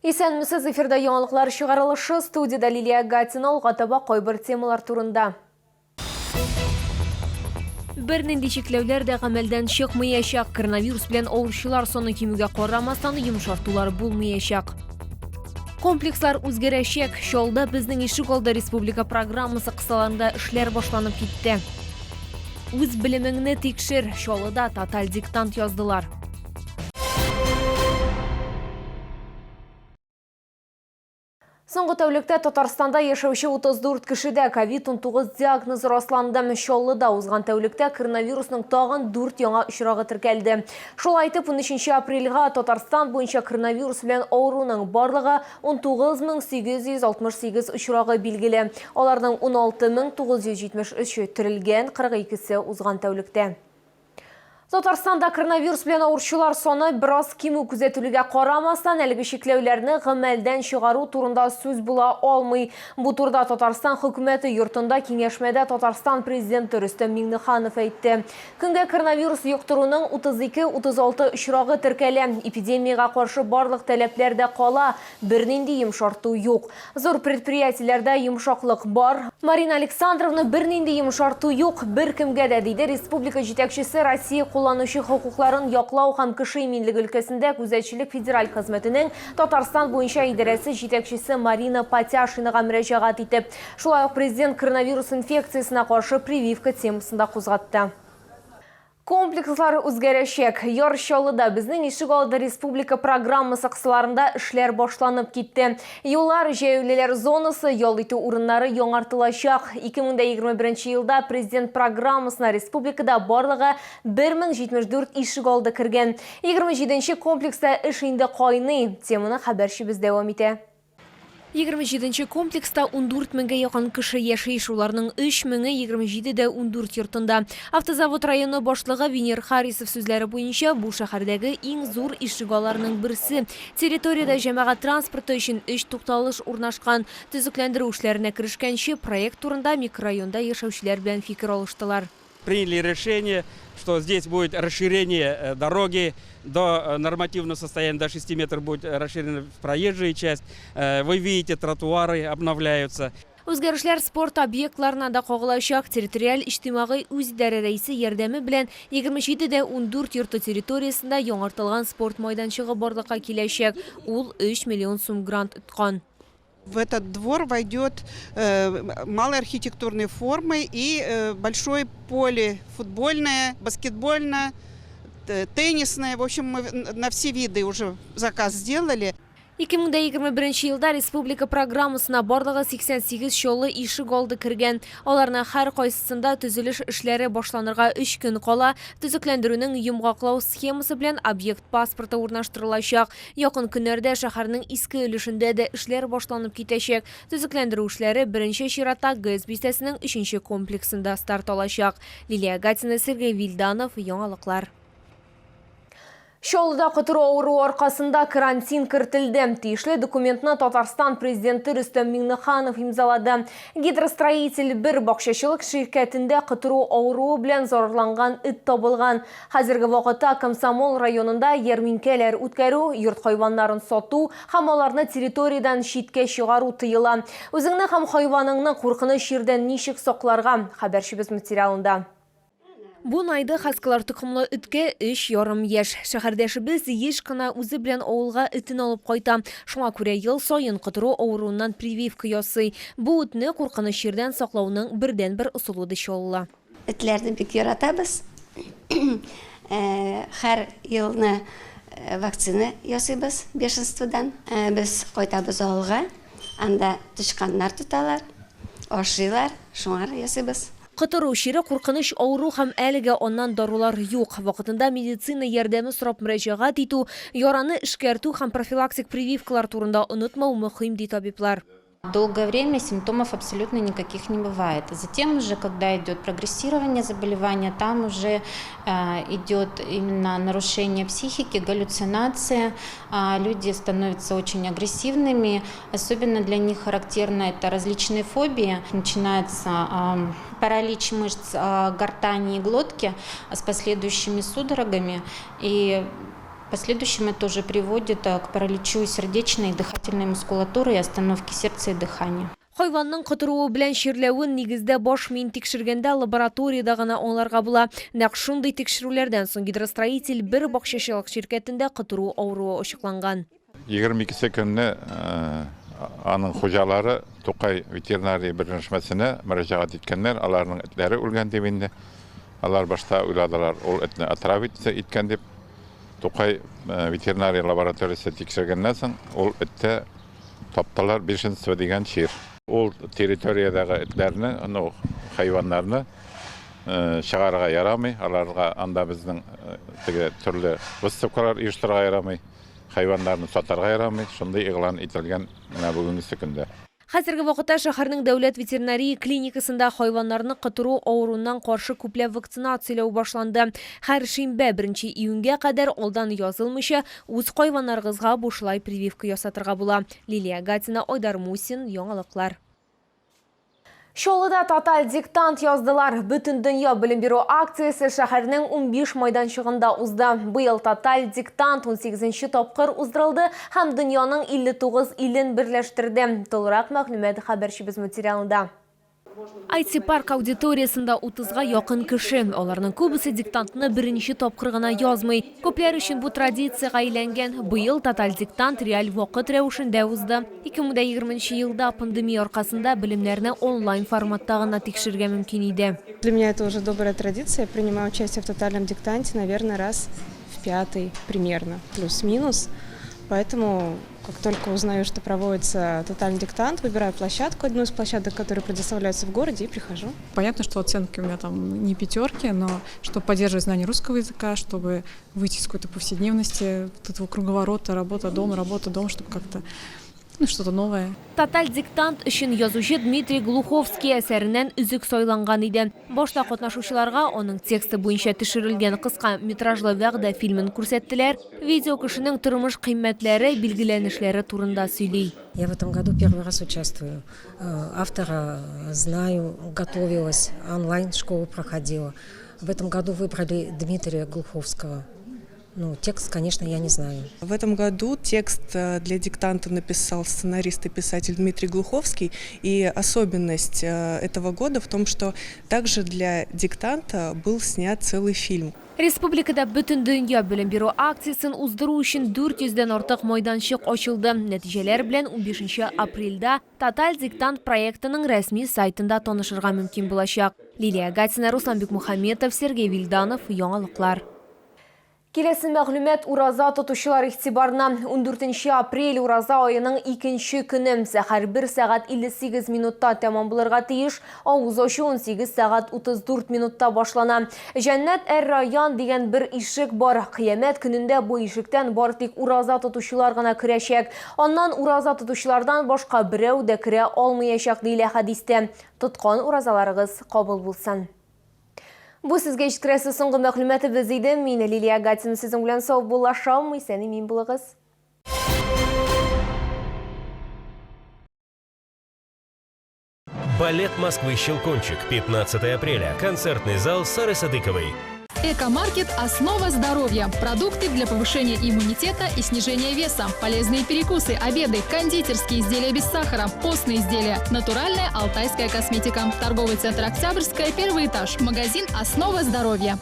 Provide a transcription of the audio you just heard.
Исәнмесез, эфирда яңалыклар чыгарылышы, студиядә Лилия Гатина, алга таба кайбер темалар турында. Бернинди чикләүләр дә гамәлдән чыкмаячак. Коронавирус белән авыручылар саны кимүгә карамастан, йомшартулар булмаячак. Комплекслар үзгәрәчәк. Чаллыда Безнең ишек алды республика программасы кысаларында эшләр башланып китте. Үз белемеңне тикшер. Чаллыда тоталь диктант яздылар. Соңгы тәүлектә Татарстанда яшәүче 34 кешедә ковид-19 диагнозы расланды. Чаллыда узган тәүлектә коронавирусның тагын 4 яңа очрагы теркәлде. Шулай итеп, 13 апрельгә Татарстан буенча коронавирус белән авыруның барлыгы 19868 очрагы билгеле. Аларның 16973-е терелгән, 42-се узган тәүлектә. Татарстанда коронавирус белән авыручылар саны бераз кимү күзәтелүгә карамастан, әлеге чикләүләрне гамәлдән чыгару турында сүз була алмый. Бу турыда Татарстан хөкүмәте йортында киңәшмәдә Татарстан Президенты Рөстәм Миңнеханов әйтте. Көнгә коронавирус йоктыруның 32-36 очрагы теркәлә. Эпидемиягә каршы барлык таләпләр дә кала, бернинди йомшарту юк. Зур предприятиеләрдә йомшаклык бар. Марина Александровна, бернинди йомшарту юк, беркемгә дә, диде республика җитәкчесе Россия кулланучы хокукларын яклау һәм кеше иминлеге өлкәсендә күзәтчелек федераль хезмәтенең Татарстан буенча идарәсе җитәкчесе Марина Патяшинага мөрәҗәгать итеп. Шулай ук Президент коронавирус инфекциясенә каршы прививка темасын да кузгатты. Комплекслар үзгәрәчәк. Яр Чаллыда Безнең ишек алды республика программасы кысаларында эшләр башланып китте. Юллар, җәяүлеләр зонасы, ял итү урыннары яңартылачак. 2021 елда Президент программасына республикада барлыгы 1074 ишек алды кергән. 27 нче комплекста эш инде кайный. Теманы хәбәрчебез дәвам итә. 27 нче комплекста 14 меңгә якын кеше яши, шуларның 3 меңе 27 дә 14 йортында. Автозавод районы башлыгы Венер Харисов сүзләре буенча, бу шәһәрдәге иң зур ишегалларының берсе. Территориядә җәмәгать транспорты өчен өч тукталыш урнашкан. Төзекләндерү эшләренә керешкәнче, проект турында микрорайонда яшәүчеләр белән фикер алыштылар. Приняли решение, что здесь будет расширение дороги до нормативного состояния, до 6 метров будет расширена проезжая часть. Вы видите, тротуары обновляются. Үзгәрешләр спорт объектларына да кагылачак. Территориаль иҗтимагый үзидарә рәисе ярдәме белән 27 дә 14 йорты территориясендә яңартылган спорт майданчыгы барлыкка киләчәк. Ул 3 миллион сум грант откан. В этот двор войдет малой архитектурной формы и большое поле футбольное, баскетбольное, теннисное. В общем, мы на все виды уже заказ сделали. 2021 елда республика программасына барлыгы 88 Чаллы ишегалды кергән. Аларның һәркайсысында төзелеш эшләре башланырга өч көн кала. Төзекләндерүнең йомгаклау схемасы белән объект паспорты урнаштырылачак. Якын көннәрдә шәһәрнең иске өлешендә дә эшләр башланып китәчәк. Төзекләндерү эшләре беренче чиратта ГЭС бистәсенең өченче комплексында старт алачак. Лилия Гатина, Сергей Вильданов, Яңалыклар. Чаллыда котыру авыруы аркасында карантин кертелде. Тиешле документны Татарстан президенты Рөстәм Миңнеханов имзалады. Гидростроитель бер бакчачылык ширкәтендә котыру авыруы белән зарарланган эт табылган. Хәзерге вакытта Комсомол районында ярминкәләр үткәрү, йорт хайваннарын сату һәм аларны территориядән читкә чыгару тыела. Үзеңне һәм хайваныңны куркыныч чирдән ничек сакларга? Хәбәрчебез материалында. Бу Найды хаскилар токымлы эткә өч ярым яшь. Шәһәрдәшебез еш кына үзе белән авылга этен алып кайта. Шуңа күрә ел саен котыру авыруыннан прививка ясый. Бу этне куркыныч чирдән саклауның бердәнбер ысулы, ди Чаллы. Этләрне бик яратабыз. Һәр елны вакцина ясыйбыз бешенстводан. Без кайтабыз авылга, анда тычканнар тоталар, ашыйлар, шуңар ясыйбыз. Котыру чире куркыныч авыру һәм әлегә аннан дарулар юк. Вакытында медицина ярдәме сорап мөрәҗәгать итү, яраны эшкәртү һәм профилактик прививкалар турында онытмау мөһим, ди табиблар. Долгое время симптомов абсолютно никаких не бывает. Затем уже, когда идет прогрессирование заболевания, там уже идет именно нарушение психики, галлюцинация, люди становятся очень агрессивными, особенно для них характерно это различные фобии, начинается паралич мышц гортани и глотки с последующими судорогами и В последующем это уже приводит к параличу сердечной и дыхательной мускулатуры и остановке сердца и дыхания. Хайванның котыруы белән чирләвен нигездә баш миен тикшергәндә лабораториядә гына аңларга була. Нәкъ шундый тикшерүләрдән соң Гидростроитель бер бакчачылык ширкәтендә котыру авыруы ачыкланган. 22 көнне аның хуҗалары Тукай ветеринария берләшмәсенә мөрәҗәгать иткәннәр, аларның этләре үлгән дип инде. Алар башта уйладылар, ул этне отравить иткән дип. Тукай ветеринария лабораториясе тикшергәннән соң, ул эттә таптылар бешенство дигән чир. Ул территориядәге этләрне, ну, хайваннарны чыгарырга ярамый. Аларга анда безнең теге төрле выставкалар оештырырга ярамый, хайваннарны сатарга ярамый. Шундый игълан ителгән менә бүгенгесе көндә. Хәзерге вакытта шәһәрнең дәүләт ветеринария клиникасында хайваннарны котыру авыруыннан каршы күпләп вакцинацияләү башланды. Һәр шимбә, беренче июньгә кадәр алдан язылмыйча, үз хайваннарыгызга бушлай прививка ясатырга була. Лилия Гатина, Айдар Мусин, Яңалыклар. Чаллыда тоталь диктант яздылар. Бөтендөнья белем бирү акциясе шәһәрнең 15 майданчыгында узды. Быел тоталь диктант 18 тапкыр уздырылды һәм дөньяның 59 илен берләштерде. Тулырак мәгълүмат хәбәрчебез материалында. IT-парк аудиториясендә 30-га якын кеше. Аларның күбесе диктантны беренче тапкыр гына язмый. Күпләр өчен бу традициягә әйләнгән. Быел тоталь диктант реаль вакыт рәвешендә узды. 2020 елда пандемия аркасында белемнәрне онлайн форматта гына тикшерергә мөмкин иде. Для меня это уже добрая традиция. Я принимаю участие в тотальном диктанте, наверное, раз в пятый примерно, плюс-минус. Поэтому, как только узнаю, что проводится тотальный диктант, выбираю площадку, одну из площадок, которые предоставляются в городе, и прихожу. Понятно, что оценки у меня там не пятерки, но чтобы поддерживать знание русского языка, чтобы выйти из какой-то повседневности, вот этого круговорота, работа, дом, работа, дом, чтобы как-то, ну, что-то новое. Тоталь диктант өчен язучы Дмитрий Глуховский әсәреннән өзек сайланган иде. Башта катнашучыларга аның тексты буенча төшерелгән кыска метражлы Вәгъдә фильмын күрсәттеләр. Видео кешенең тормыш кыйммәтләре, билгеләнешләре турында сөйли. Я в этом году первый раз участвую. Автора знаю, готовилась, онлайн-школу проходила. В этом году выбрали Дмитрия Глуховского. Ну, текст, конечно, я не знаю. В этом году текст для диктанта написал сценарист и писатель Дмитрий Глуховский. И особенность этого года в том, что также для диктанта был снят целый фильм. Республикада Бөтендөнья белем бирү акциясен уздыру өчен 400 дән артык майданчык ачылды. Нәтиҗәләр белән 15 апрельдә Тоталь диктант проектының рәсми сайтында танышырга мөмкин булачак. Лилия Гатина, Руслан Бекмухаметов, Сергей Вильданов, Яңалыклар. Киләсе мәгълүмат ураза тотучылар игътибарына. 14 апрель ураза аеның икенче көне. Сәхәр 1 сәгать 58 минутта тәмам булырга тиеш. Авыз ачу 18 сәгать 34 минутта башлана. Җәннәт әр-Райян дигән бер ишек бар. Кыямәт көнендә бу ишектән бары тик ураза тотучылар гына керәчәк. Аннан ураза тотучылардан башка берәү дә керә алмаячак, диелә хәдистә. Тоткан уразаларыгыз кабул булсын. Бу сезгә җиткерәсе соңгы мәгълүматыбыз иде. Мин Лилия Гатина сезнең белән саубуллашам. Исән имин булыгыз. Балет Москвы «Щелкунчик». 15 апреля. Концертный зал Сары Садыковой. Экомаркет – основа здоровья. Продукты для повышения иммунитета и снижения веса. Полезные перекусы, обеды, кондитерские изделия без сахара, постные изделия. Натуральная алтайская косметика. Торговый центр «Октябрьская», первый этаж. Магазин «Основа здоровья».